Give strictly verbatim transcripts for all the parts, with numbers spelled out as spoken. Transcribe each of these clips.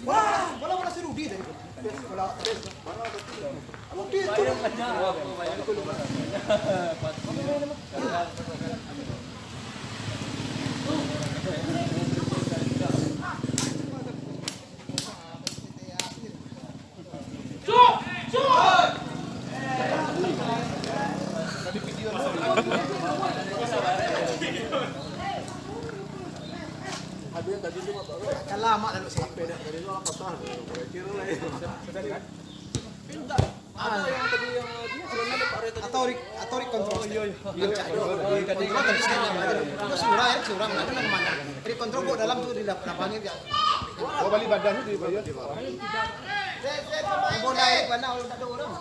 Wah, bola, bola si Rudi tadi. Bola, Rudi tu. Kalah mak lalu siapa dah. Atau ri-, atau ri kontrol. Kontrol tadi saya nak belajar. Itu surang, ya, surang. Ada nak kemana? Ri kontrol kok dalam tu di lap-, lapangan dia. Oh, balik badan tu di bawah. Bola, eh, mana orang tak ada orang.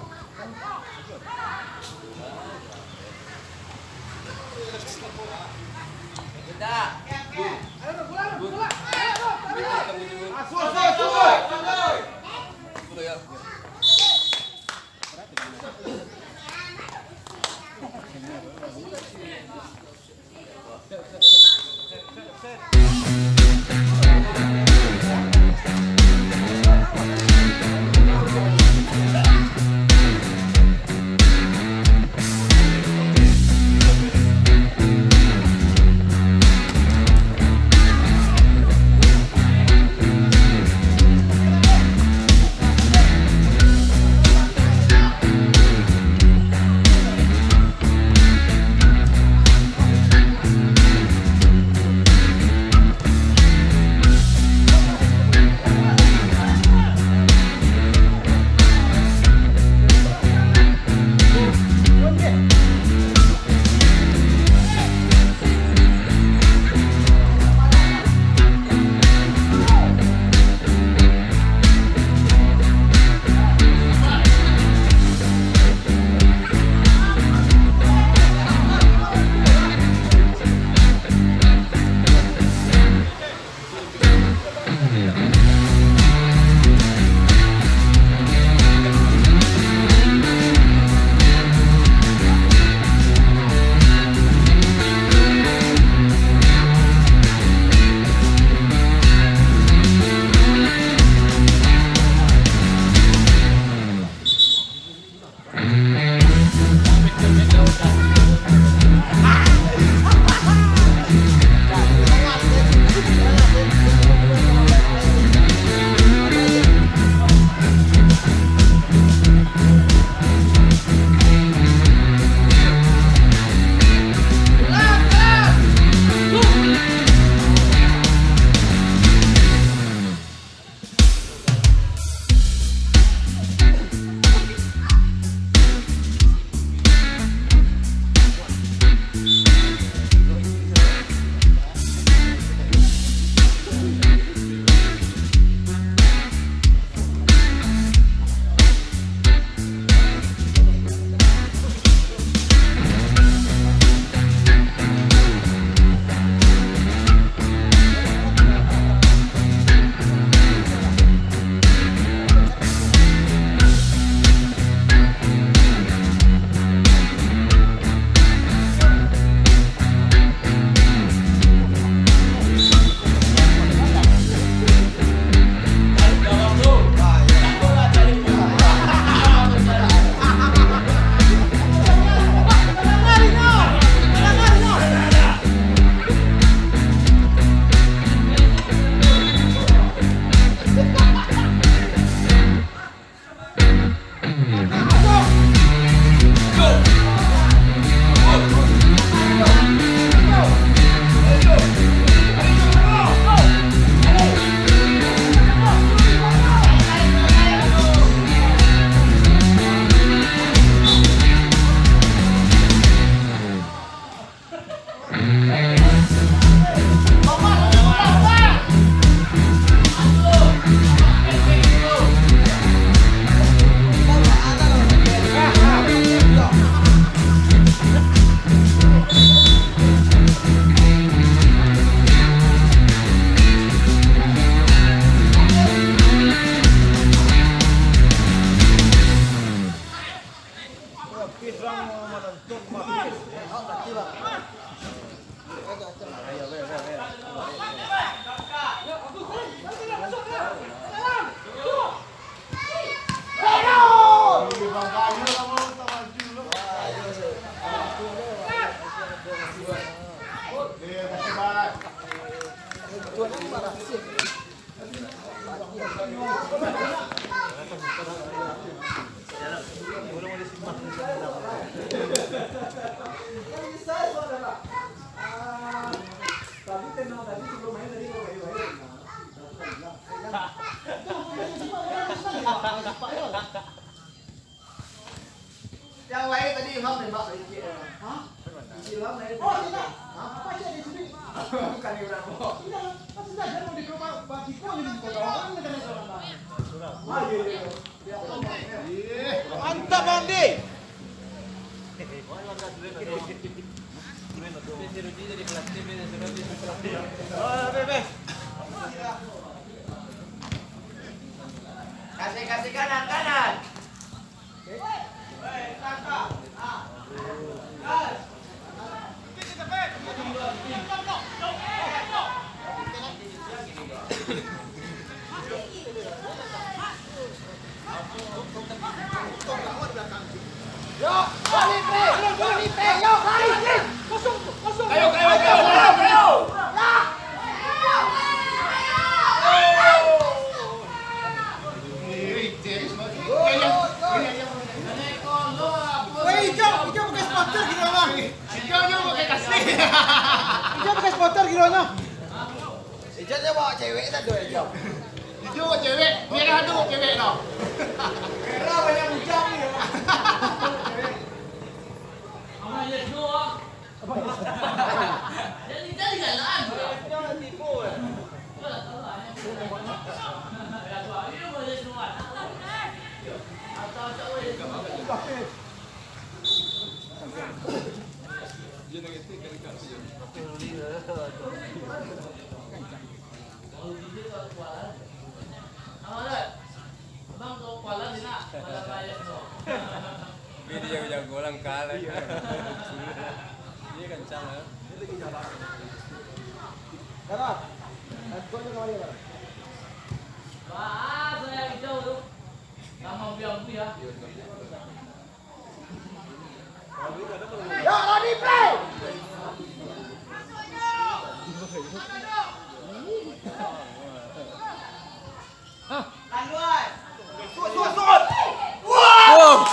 Yang lain tadi Ilham nembak sedikit. Hah? Ilham lain. Oh, tidak. Hah? Apa aja di sini? Bukan Ilham. Tidak, pas saja mau dicoba bagi kau jadi kau orang dengan orang. Ah, iya, iya. Mantap, Bang Di. Kasih, kasih kanan, kanan. Yo, balik, Pre! Balik, Pre! Yo, balik, Pre! Kosong, kosong. Ayo, ayo, ayo, ayo, ayo. Woi, Ijo, Ijo pakai spotter gitu, Bang. Ijo, Ijo pakai kasih. Ijo pakai spotter gitu, Bang. Ijo nyo bawa cewek satu, Ijo. Ijo bawa cewek, merah tu bawa cewek tau. Merah banyak bujang ni. Jadi, jadi galak. Beli dia jago langkah lah. Iya. Dia kencang lah. Darah. Angkotnya kemana, Darah? Wah, saya hijau tu. Sama biang ya. Ya, Rani, play! Hah? Sut, sut, sut! Wow!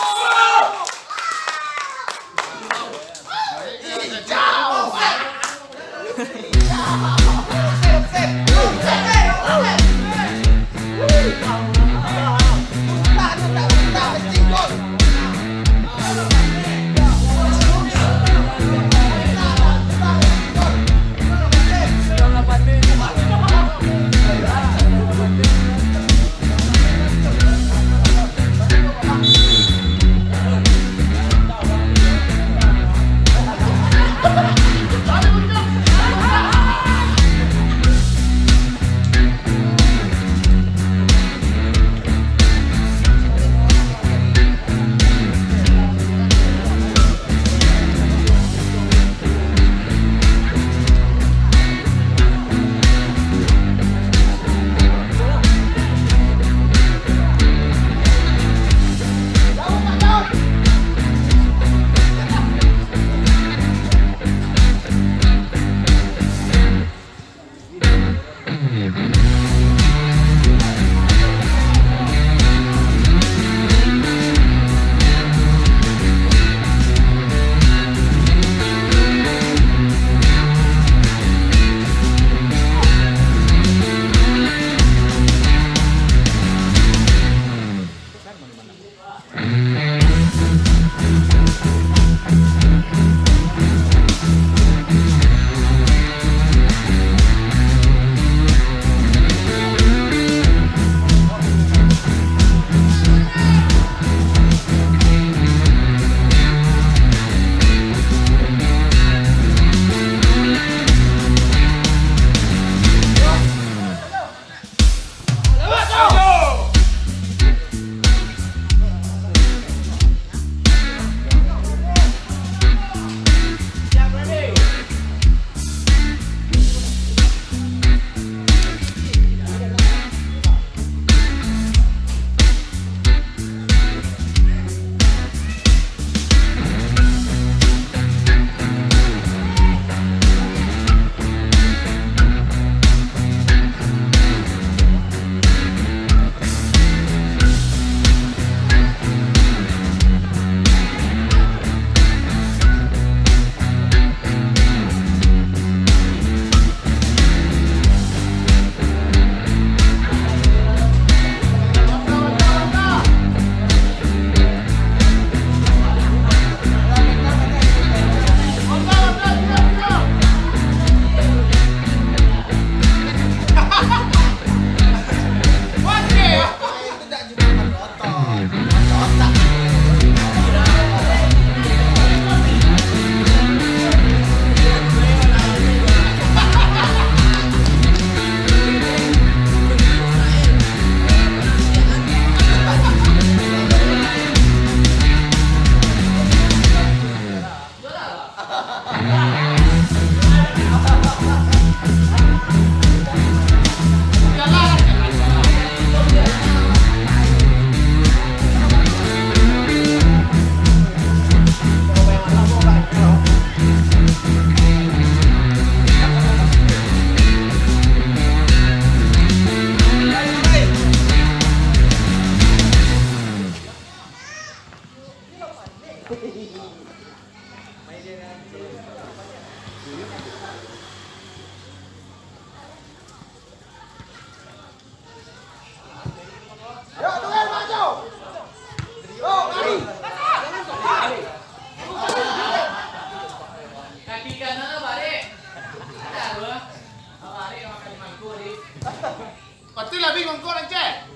Lah, Bing, mangko, Rancak.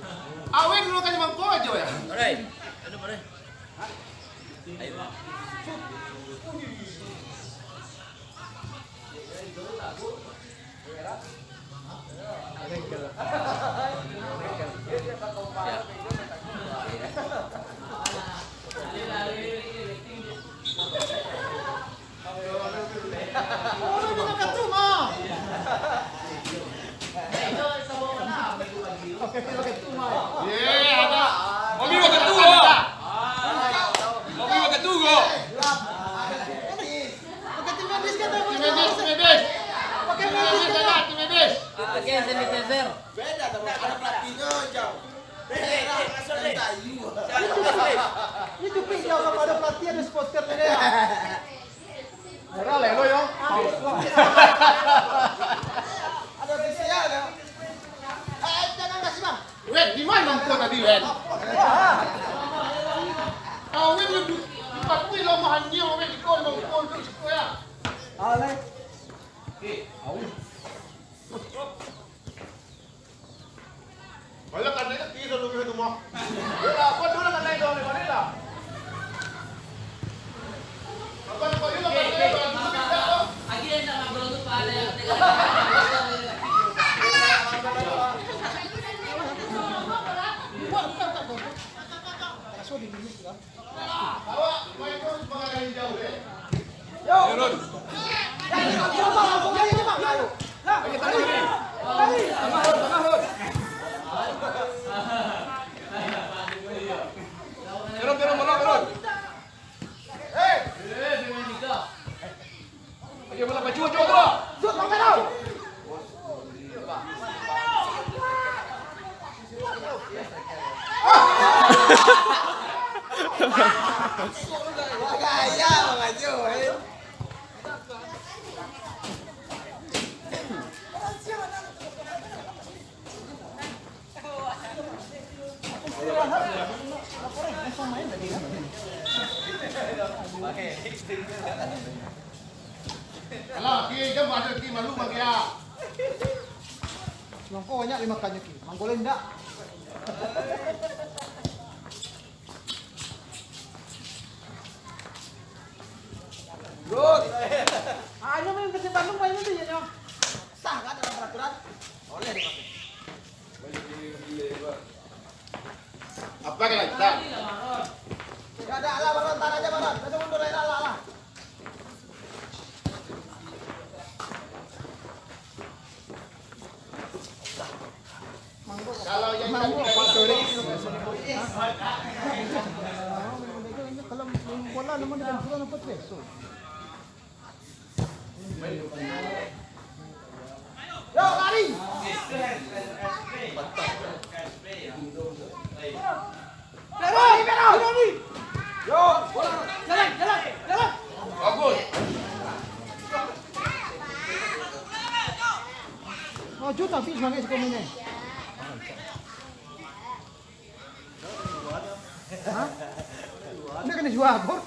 Awin dulu kan mangko aja, ya. Alright. Aduh, alright. Ayo. Ye, ada. Mami wakatu ko. Mami wakatu ko. Pakai tim medis kan, tim medis, tim medis. Pakai medis kan, tim medis. Pakai sanitizer. Beda, ada pelatihnya, jauh. Beda, dan tayu. Ini cuping jauh kepada pelatih dan supporter tadi, ya. Merah lah lo, yo. Ada ofisial, yo. Eh, jangan kasih, Bang. Weh, di mana mangko tadi, Wen? Awin lu du-, dipatuhi lo mahanyo, Wen, di kono, kono, kono, ya. Alek. Eh, awin. Banyak kan dia kiri selalu kena tu mah. Dia lah, apa tu lah kan naik dalam ni, mana lah? Apa nampak dia lah kan naik dalam ni, mana lah? Lagi yang nak makan tu pada yang tengah. Buat bukan tak boleh. Tak suruh di minit lah. Gaya Bang Ajo, eh. Alah, Ki, jam ada Ki, malu bagi ah. Mangko banyak dimakan Ki. Mangko lain ndak? Good. Hanya main Persib Bandung main itu ya, Nyong. Sah kan dalam peraturan? Boleh dipakai. Apa kalau kita? Ya ada lah, Baron, ntar aja, Baron. Kita mundur aja lah, lah. Kalau yang Kalau main bola, nama dia, bola apa tu, eh? So. Yo, lari. Lari, lari. Yo, bola. Jalan, jalan, jalan. Bagus. Oh, Jun, tapi semangat sekolah ni. Hah? Dia kena jual, Bor.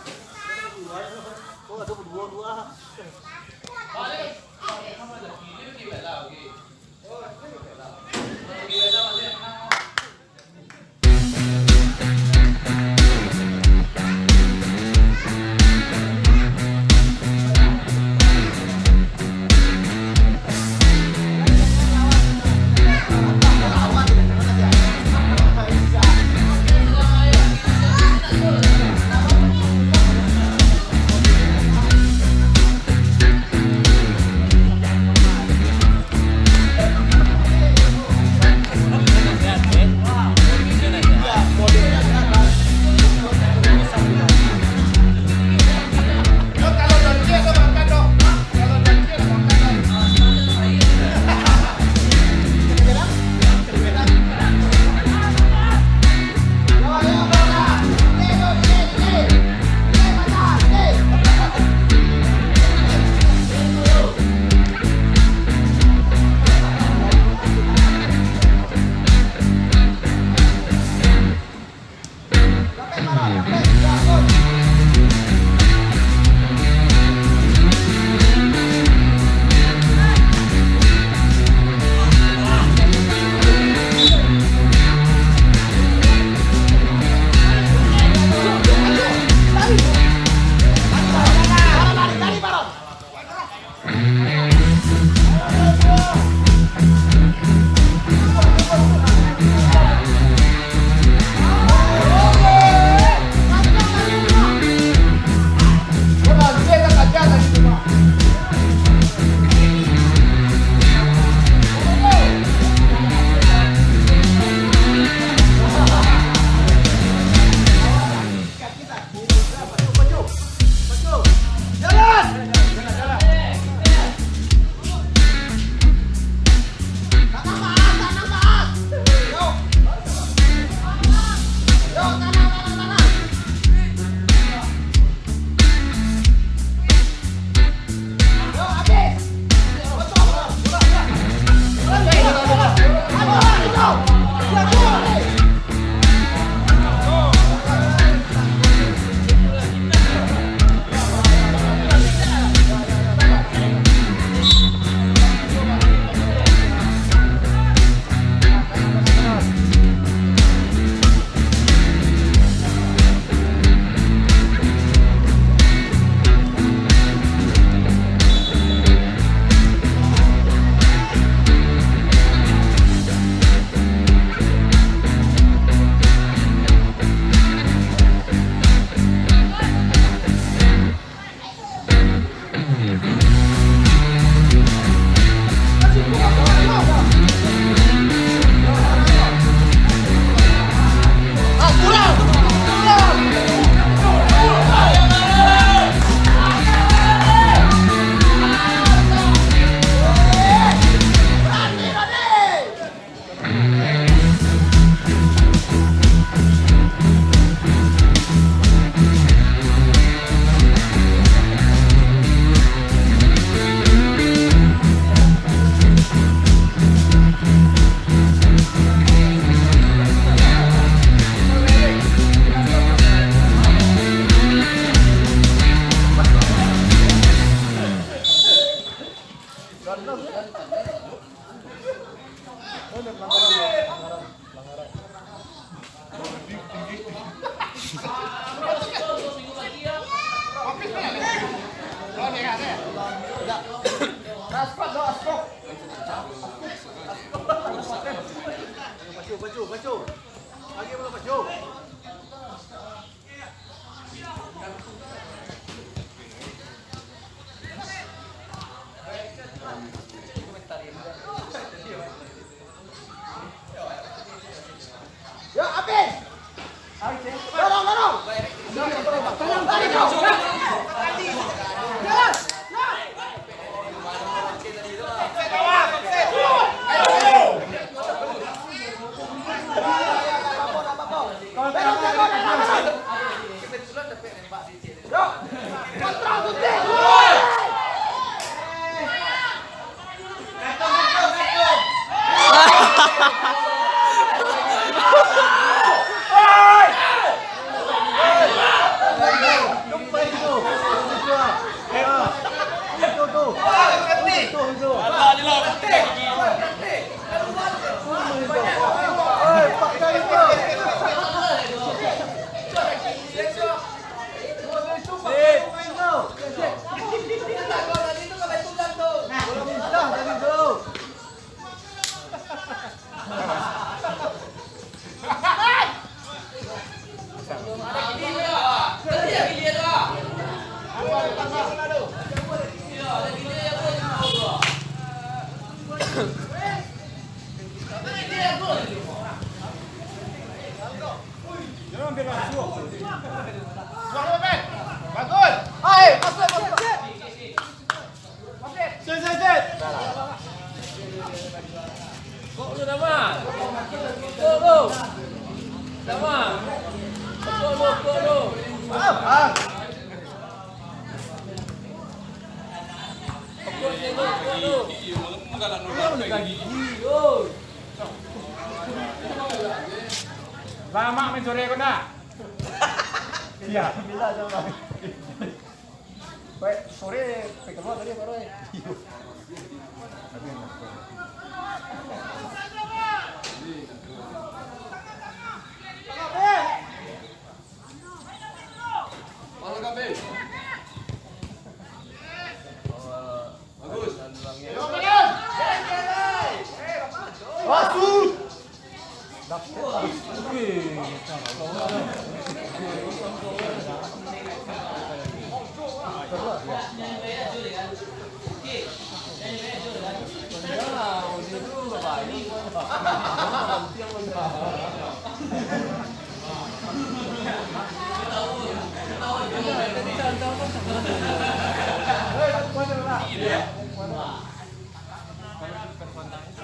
Yo, Apin! Dorong, dorong! Bagus. Set, set, set. Kok lu nama? Kok lu? Nama? Kok lu, kok lu? Ah. Kok lu, kok lu? Kok lu gaji, oi? Lamak main sore ko ndak? Iya. Bila sama. Baik, sore, baik keluar tadi, baru, eh. Iyo. Bagus. Masuk.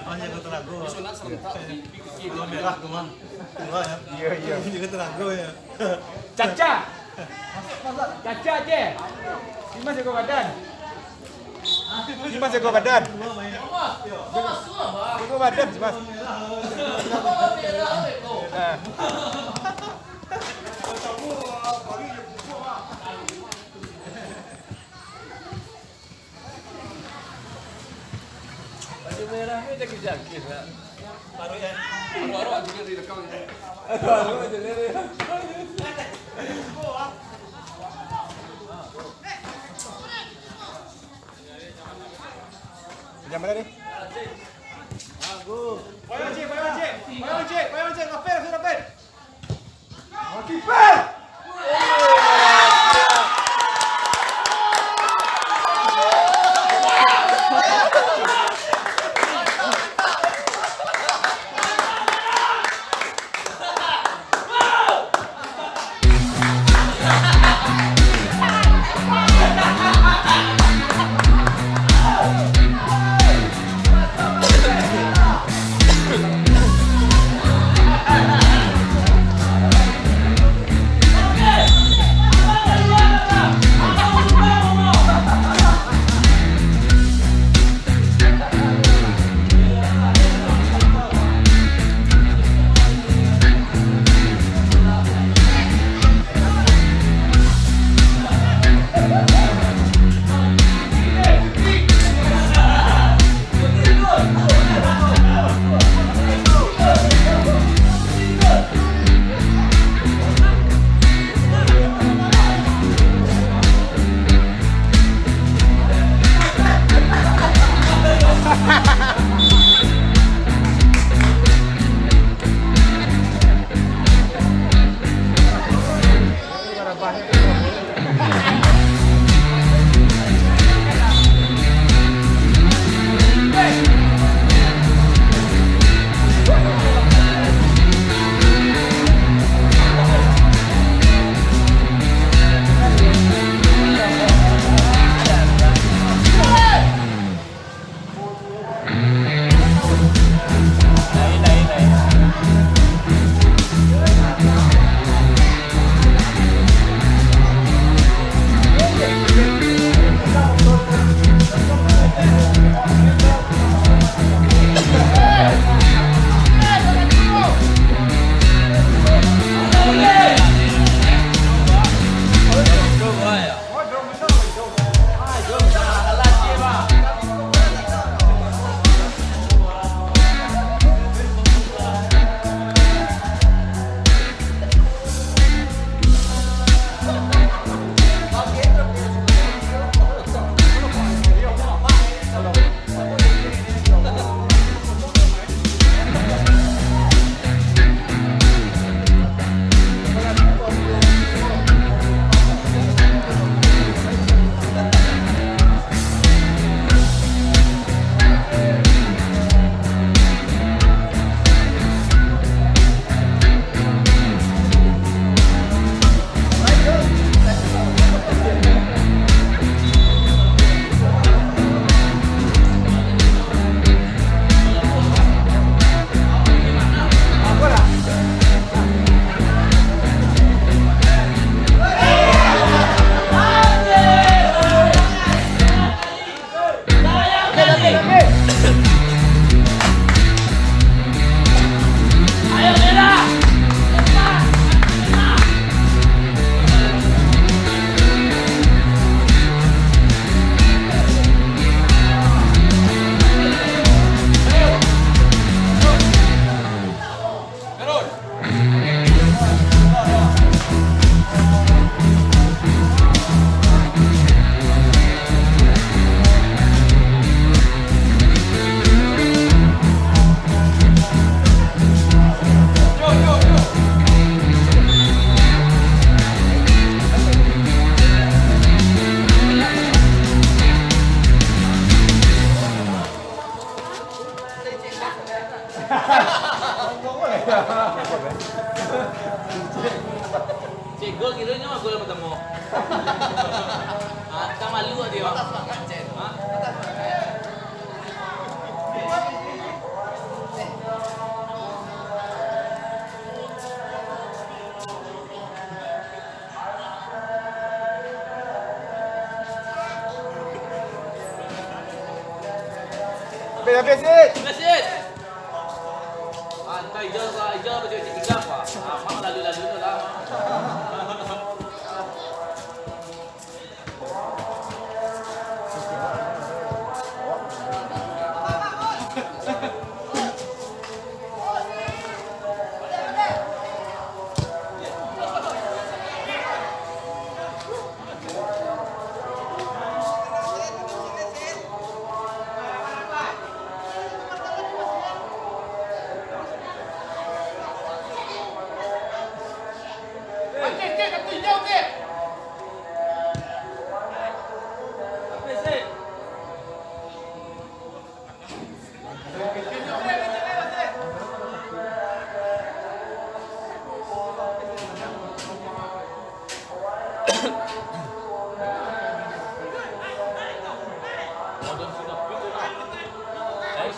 Ah, jaga telago. Kalau merah tu, Bang. Dua, ya. Iya, iya. Jaga telago, ya. Caca. Caca je. Si Mas jago badan. Si Mas jago badan. Jago badan, si Mas. Nah. Baju merah ni lagi jangkir, nak. Baru, ya? Baru-baru aja dia direkam. Baru-baru aja dia direkam. Jam berapa ni? Bagus. Payah, Cik, payah, Cik. Payah, Cik, payah, Cik. Rapid, rapid, rapid. Cek gol kiro nyo gol partamo. Ah, ka malu dia. Ha? Habis, habis, Sid! Habis, Sid! Ah, entah ijau, ijau apa cakap tiga apa? Ah, mak lalu-lalu tu lah.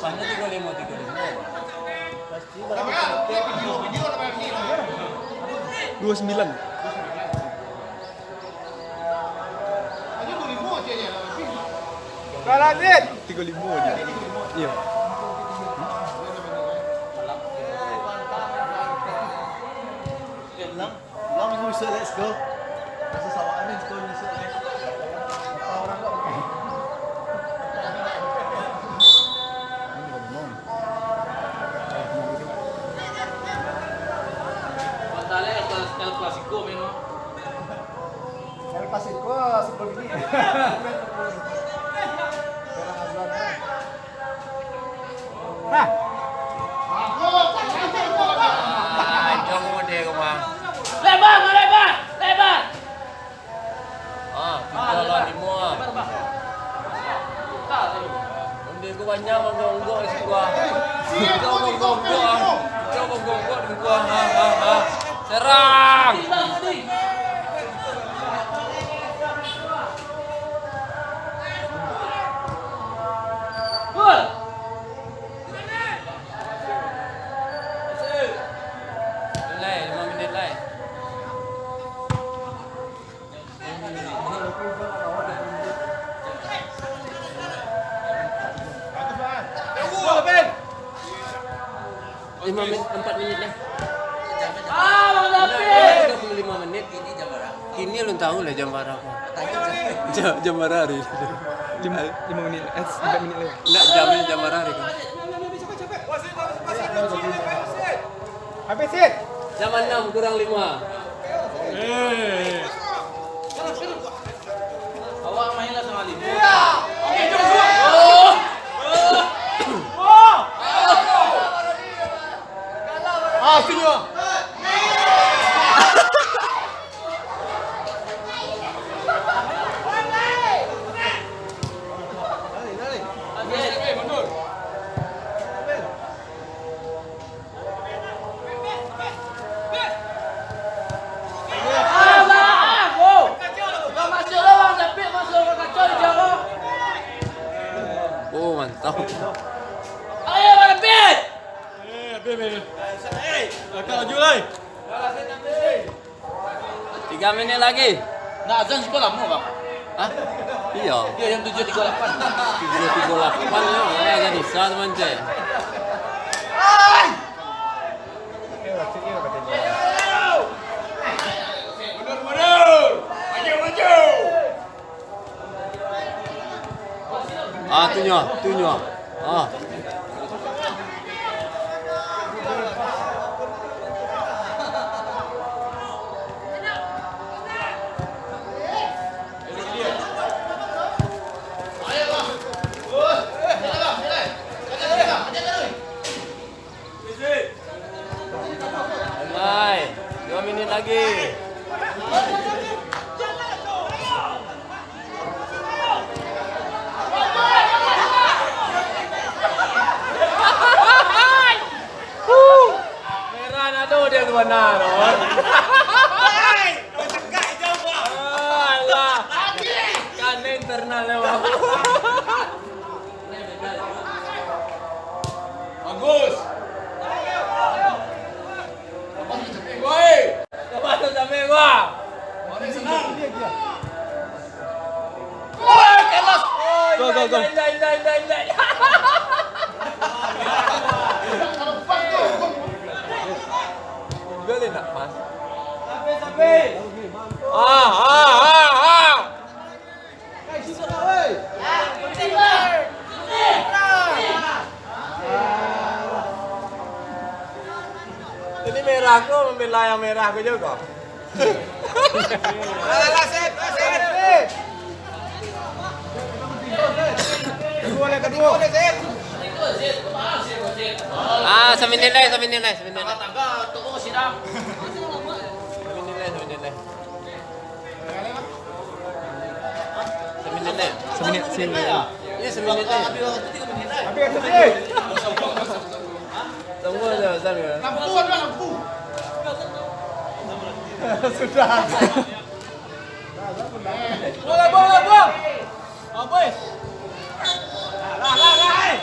Upahnya tigo limo, tigo limo. Dua sembilan. Kalah, Zid. Tiga limo aja. Iya. Pulang, pulang, usah, let's go. Rasa sawah ni, let's go, let's go. Batalnya El Clasico, men, no. El Clasico, sebelum ini. Nah. Ah, jauh dia rumah. Lebar, lebar, lebar. Ah, tiga lah, lima. Onde ko banyak manggonggok di situ, ah. Tiga manggonggok, ah. Tiga manggonggok di situ, ah. Ah, ah, ah. Serang. Gol. Lai, lima minit lai. Lima menit, empat menit lai. Ah, Bang David! Tiga puluh lima menit. Kini alun tahu lah jam bara. Jam, jam bara hari. Lima, lima menit, eh, empat menit lai. Ndak, jam ni jam bara hari kan. Habis, Sid. Jam enam kurang lima. Eh. Awak main lah sama lima. Ah, sini, ah. Oh, mantap. Ayo, Bang David! Eh, habis, habis. Agak laju, lai. Tiga menit lagi. Nak azan siko lamo, Bang? Hah? Iya. Iya, jam tujuh tiga puluh delapan. Tujuh tiga puluh delapan, ya. Ya, azan Isya tu, mancai. Mundur, mundur. Maju, maju. Ah, tu nyo, tu nyo. Ah. Lai, dua minit lagi. Bana, Ron. Alah. Kan internal ya, Bang. Bagus. Woi. Kapan tu sampai gua? Mari senang. Woi, kelas. Go, go, go. Indai, indai, indai, indai, indai. Gua ni nak pas. Sampai, sampai. Ah, ah, ah, ah. Ini merah ko, membela yang merah ko juga. Alah, alah, sip, sip. Kedua, kedua. Ah, saminit lai, saminit lai, saminit lai. Saminit lai, saminit lai. Saminit, sini. Iya, saminit lai. Tapi ada sih. Tunggu aja, bentar ya. Lampu, ada lampu. Sudah. Bola, bola, bola. Bagus. Lah, lah, lah, eh.